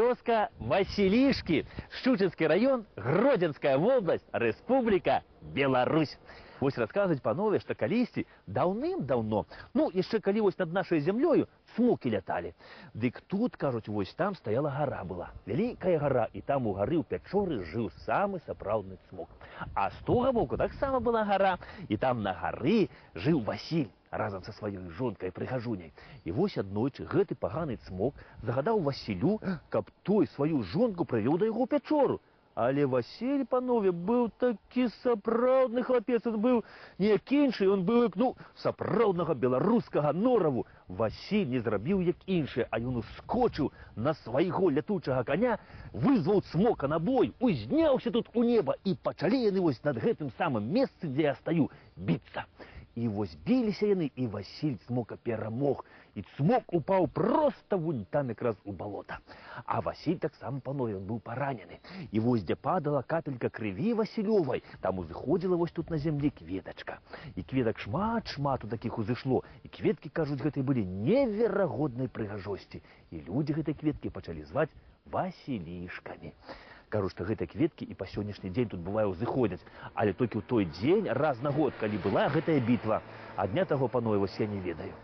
Вёска Васілішкі, Шчучынскі раён, Гродзенская вобласць, Рэспубліка Беларусь. Вось расказваюць, панове, што калісьці даўным-даўно, ну, яшчэ калі вось над нашай зямлёю цмокі ляталі. Дык тут, кажуць, вось там стаяла гара была, вялікая гара, і там у гары ў пячоры жыў самы сапраўдны цмок. А з тога боку таксама была гара, і там на гары жыў Васіль разам са сваёй жонкай прыгажуняй. І вось аднойчы гэты паганы цмок загадаў Васілю, каб той сваю жонку прывёў да яго ў пячору. Але Васіль, панове, быў такі сапраўдны хлапец, он быў не як іншы, он быў як, ну, сапраўднага беларускага нораву. Васіль не зрабіў як іншыя, а ён ускочыў на свайго лятучага каня, вызваў цмока на бой, узняўся тут у неба, і пачалі яны вось над гэтым самым месцы, дзе я стаю, біцца. І вось біліся яны, і Васіль цмока перамог. І цмок упаў проста вунь там якраз у балота. А Васіль таксама, панове, ён быў паранены. І вось дзе падала капелька крыві Васілёвай, там узыходзіла вось тут на зямлі кветачка. І кветак шмат-шмат у такіх узышло. І кветкі, кажуць, гэтай былі неверагоднай прыгажосці. І людзі гэтай кветкі пачалі зваць Васілішкамі. Кажуць, што гэтыя кветкі і па сённяшні дзень тут бывае ўзыходзяць, але толькі ў той дзень раз на год, калі была гэтая бітва. А дня таго, панове, вось я не ведаю.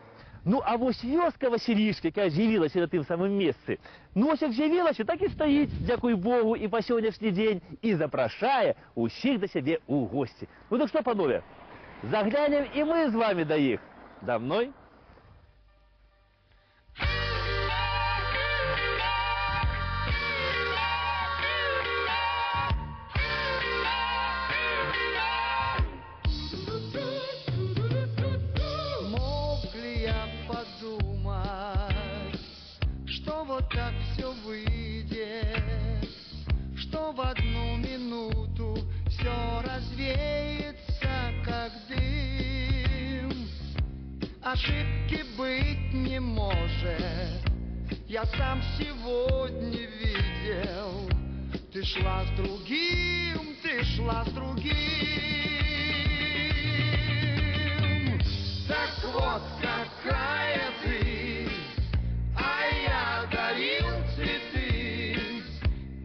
Ну, а вось вёска Васілішкі, якая з'явілася на тым самым месцы, ну, вось як з'явілася, так і стаіць, дзякуй Богу, і па сённяшні дзень, і запрашае ўсіх да сябе ў госці. Ну, так што, панове, заглянем і мы з вамі да іх. Да мной? Мог ли я подумать, что вот так все выйдет, что в одну минуту все развеется, как дым? Ошибки быть не может, я сам сегодня видел, ты шла с другим, ты шла с другим. Так вот какая ты, а я дарил цветы,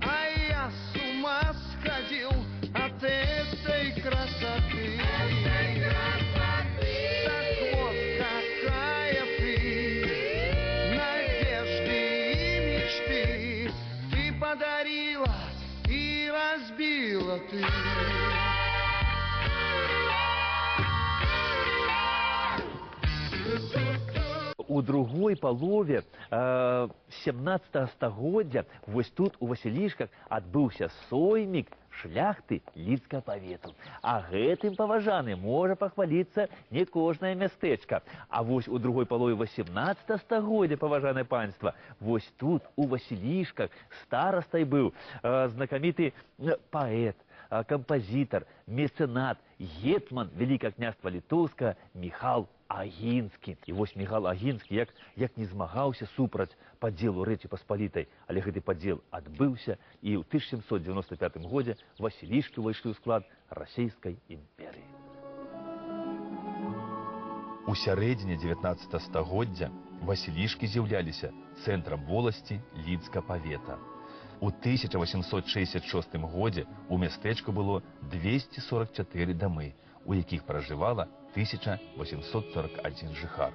а я с ума сходил от этой красоты. Так вот какая ты, надежды и мечты ты подарила и разбила ты. У другой палове 17 стагоддзя вось тут у Васілішках адбыўся соймік шляхты Лідскага павету. А гэтым, паважаны, можа пахваліцца не кожнае мястэчка. А вось у другой палове 18 стагоддзя, паважанае панства, вось тут у Васілішках старастай быў знакаміты паэт, кампазітар, мецэнат, гетман Вялікага княства Літоўскага Міхал Агінскі. І вось Міхал Агінскі як не змагаўся супраць падзелу Рэчы Паспалітай, але гэты падзел адбыўся, і ў 1795 годзе Васілішкі ўвайшлі ў склад Расійскай імперыі. У сярэдзіне 19 стагоддзя Васілішкі з'яўляліся цэнтрам воласці Лідскага павета. У 1866 годзе у мястэчку было 244 дамы, у якіх пражывала 1841 жыхар.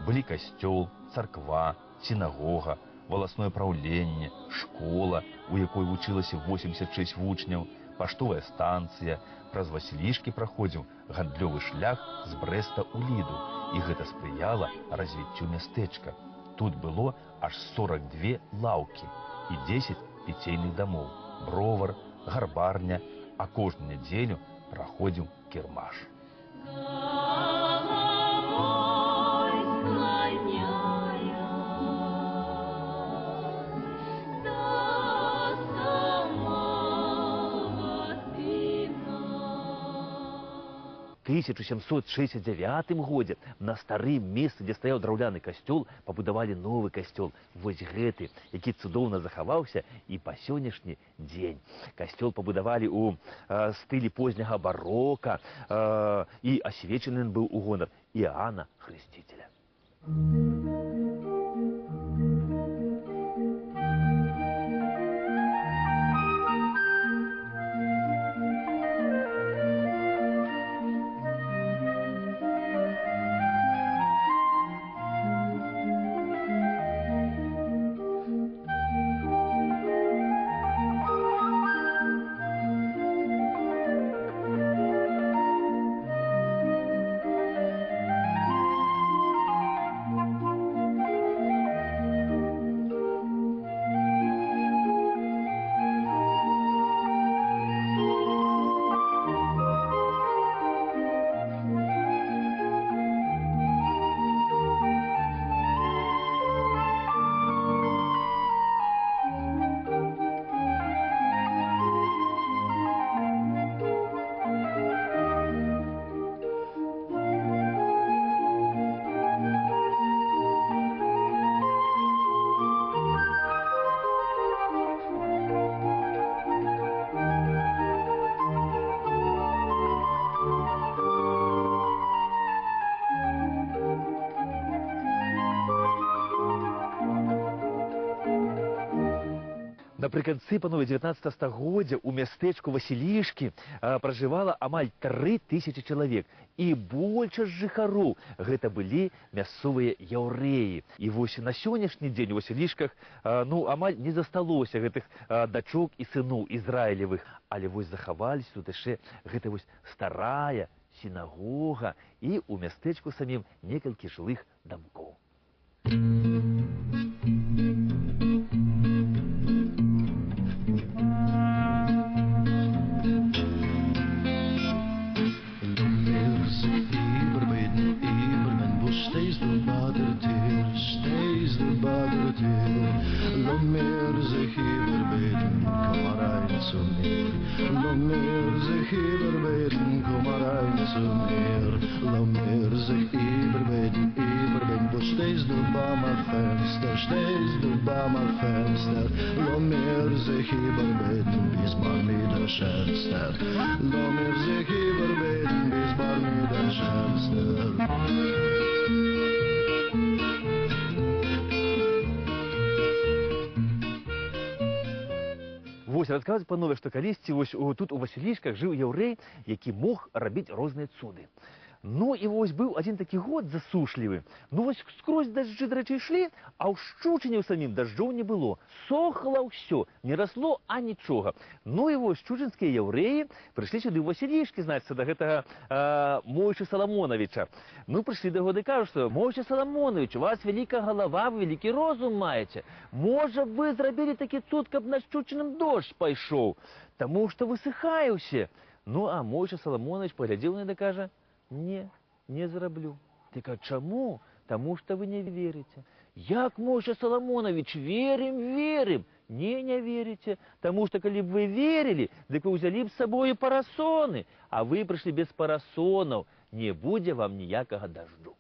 Былі касцёл, царква, сінагога, валасное праўленне, школа, у якой вучылася 86 вучняў, паштовая станцыя. Праз Васілішкі праходзіў гандлёвы шлях з Брэста ў Ліду, і гэта спрыяла развіццю мястэчка. Тут было аж 42 лаўкі і 10 піцейных дамоў, бровар, гарбарня, а кожную нядзелю праходзіў кірмаш. Головой склоняя до самого сына. 1769 годзе на старым месцы, дзе стаяў драўляны касцёл, пабудавалі новы касцёл, вось гэты, які цудоўна захаваўся і па сённяшні дзень. Касцёл пабудавалі ў стылі позняга барока, і асвечаны ён быў у гонар Іоанна Хрысціцеля. Напрыканцы, панове, 19 стагоддзя у мястэчку Васілішкі пражывала амаль 3000 чалавек. І большасць жыхароў гэта былі мясцовыя яўрэі. І вось на сённяшні дзень у Васілішках ну, амаль не засталося гэтых дачок і сыноў Ізраілевых. Але вось захаваліся тут яшчэ гэта вось старая сінагога і ў мястэчку самім некалькі жылых дамкоў. Lommer sich überbeten, überben, wo stehst du bei der Tür, stehst du bei der Tür. Lommer sich überbeten, komm rein zu mir. Lommer sich überbeten, komm rein zu mir. Lommer sich überbeten, überben, wo stehst du bei mein Fenster, stehst du bei mein Fenster. Lommer sich überbeten, bis man mir der Schönster. Lommer sich überbeten, bis man mir der Schönster. Вось расказваюць, панове, што калісьці вось тут у Васілішках жыў яўрэй, які мог рабіць розныя цуды. Ну і вось быў адзін такі год засушлівы. Ну вось скрозь дажджы, дарэчы, ішлі, а ў Шчучыне ў самім дажджоў не было. Сохла ўсё, не расло анічога. Ну і вось шчучынскія яўрэі прыйшлі сюды ў Васілішкі, значыцца, да гэтага Мойшы Саламонавіча. Ну прыйшлі да яго ды кажуць, што Мойша Саламонавіч, у вас вялікая галава, вы вялікі розум маеце. Можа, вы зрабілі такі цуд, каб на Шчучыным дождж пайшоў, таму што высыхае ўсе. Ну а Мойша Саламонавіч паглядзеў на яго ды кажа: не, не зраблю. Ты кажа, чаму? Таму што вы не верыце. Як, Мойша Саламонавіч, верым, верым. Не, не верыце. Таму што калі б вы верылі, дык вы ўзялі б з сабою парасоны, а вы прыйшлі без парасонаў. Не будзе вам ніякага дажджу.